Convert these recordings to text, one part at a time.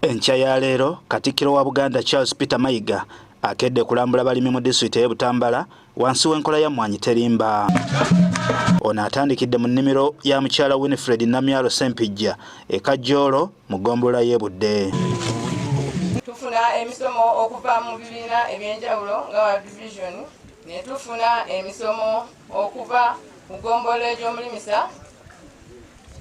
Enkya ya leero Katikkiro wa Buganda Charles Peter Mayiga akedde kulambula balimi mu disitulikiti ey'e Butambala wansi w'enkola ya Mmwanyi Terimba. Ono atandikidde mu nnimiro ya mukyala Winifred Namyalo Ssempijja e Kajjoolo mu ggombolola y'e Budde. Tufuna emisomo okuva mu bibiina eby'enjawulo nga World Vision ne tufuna emisomo okuva mu ggombolola egy'omulimisa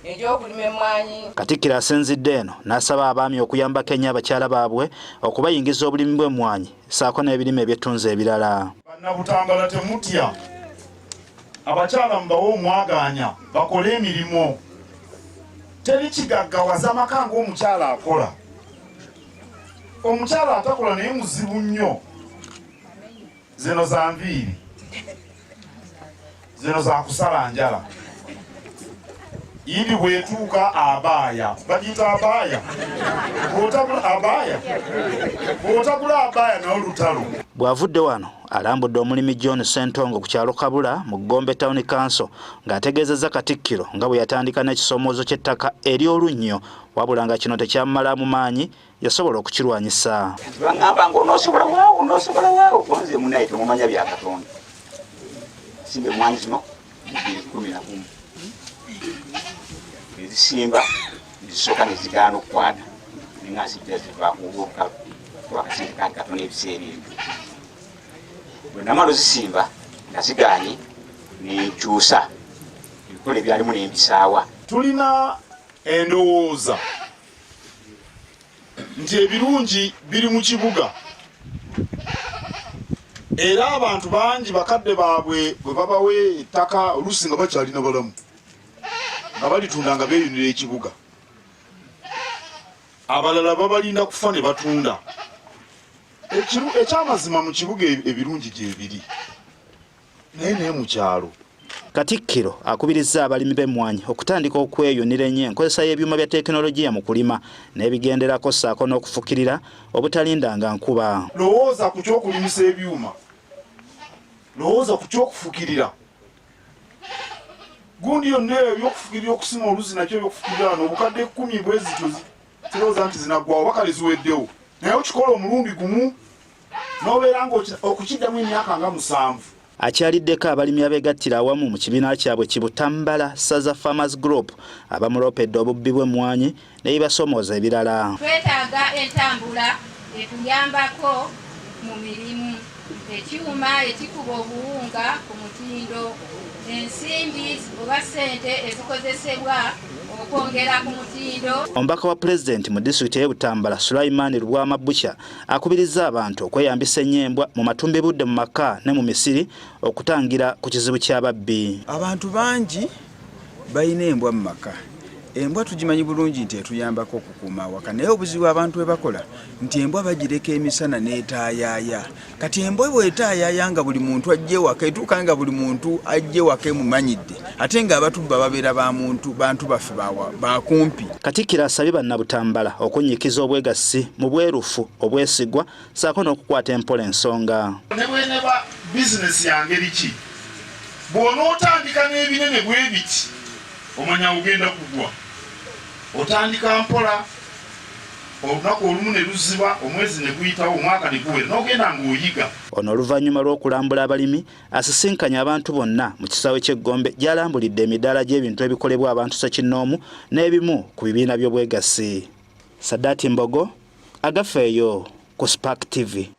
egy'okulima emmwanyi. Katikkiro asinzidde eno n'asaba abaami okuyambako ennyo abakyala baabwe okubayingiza obulimi bw'emmwanyi ssaako n'ebirime eby'ettunzi ebirala. Bannabutambala temutya, abakyala mubawe omwagaanya bakole emirimu. Teri kigaggawaza maka ng'omukyala akola. Omukyala atakola naye muzibu nnyo. Zino za nviiri, zino za kusala njala. Idi bwetuuka abaaya bagiyita abaaya, bw'otagula abaaya, bw'otagula abaaya nawe lutalo. Bw'avudde wano alambudde omulimi John Ssentongo ku kyalo Kabula mu Gombe Town Council ng'ategeezezza Katikkiro nga bwe yatandika n'ekisoomoozo ky'ettaka ery'olunnyo wabula nga kino tekyamumalamu maanyi yasobola okukirwanyisa. Bangamba nga onosobola waawo onosobola waawo kuba nze munaye temumanya bya Katonda. Simba emwanyi zino 2011 ezisimba nezisooka nezigaana okukwata nenga nsijja zivaako olwobukalu kuba akasente kaali katono ebiseera ebyo. Bwe namala ozisimba nga zigaanye nenkyusa ebikola ebyalimu nembisaawa. Tulina endowooza nti ebirungi biri mu kibuga era abantu bangi bakadde baabwe bwe babawa ettaka oluusi nga bakyalina balamu nga balitunda nga beeyunira ekibuga, abalala babalinda kufa ne batunda. Ekyamazima mu kibuga ebirungi gyebiri naye naye mu kyalo. Katikkiro akubirizza abalimi b'emmwanyi okutandika okweyunira ennyo enkozesa y'ebyuma bya tekinologiya mu kulima n'ebigenderako ssaako n'okufukirira obutalindanga nkuba. Lowooza ku ky'okulimisa ebyuma, lowooza ku ky'okufukirira. Gundi yonna eyo eby'okufukirira, okusima oluzzi nakyo eby'okufukirira wano obukadde 10 bwe zityo sirowooza nti zinaggwawo oba kale ziweddewo, naye okikola omulundi gumu n'obeera nga okukiddamu emyaka nga 7. Akyaliddeko abalimi abeegattira awamu mu kibiina kyabwe ki Butambala Ssaza Farmers Group abamuloopedde obubbi bw'emmwanyi n'ebibasoomooza ebirala. Twetaaga entambula etuyambako mu mirimu, ekyuma ekikuba obuwunga ku mutindo, ensimbi oba ssente ezikozesebwa okwongera ku mutindo. Omubaka wa Pulezidenti mu disitulikiti y'e Butambala, Sulaiman Lubwama Butcher akubirizza abantu okweyambisa ennyo embwa mu matumbibudde mu maka ne mu misiri okutangira ku kizibu ky'ababbi. Abantu bangi balina embwa mu maka. Embwa tugimanyi bulungi nti etuyambako okukuuma awaka, naye obuzibu abantu bwe bakola nti embwa bagireka emisana n'etaayaaya. Kati embwa bw'etaayaaya nga buli muntu ajja ewaka, etuuka nga buli muntu ajja ewaka emumanyidde, ate ng'abatubba babeera ba muntu, bantu baffe bakumpi. Katikkiro asabye Bannabutambala okunnyikiza obwegassi mu bwerufu, obwesigwa ssaako n'okukwata empola ensonga. Ne bw'eneba bizinesi ya ngeri ki, bw'onootandika n'ebinene bwe biti omanya ogenda kugwa. Otandika mpola, olunaku olumu ne luziba, omwezi ne guyitawo, omwaka ne guwera n'ogenda ng'oyiga. Ono oluvannyuma lw'okulambula abalimi asisinkanye abantu bonna mu kisaawe ky'e Gombe gy'alambulidde emidaala gy'ebintu ebikolebwa abantu ssekinnoomu n'ebimu ku bibiina by'obwegassi. Sadat Mbogo, Agafeeyo ku Spark TV.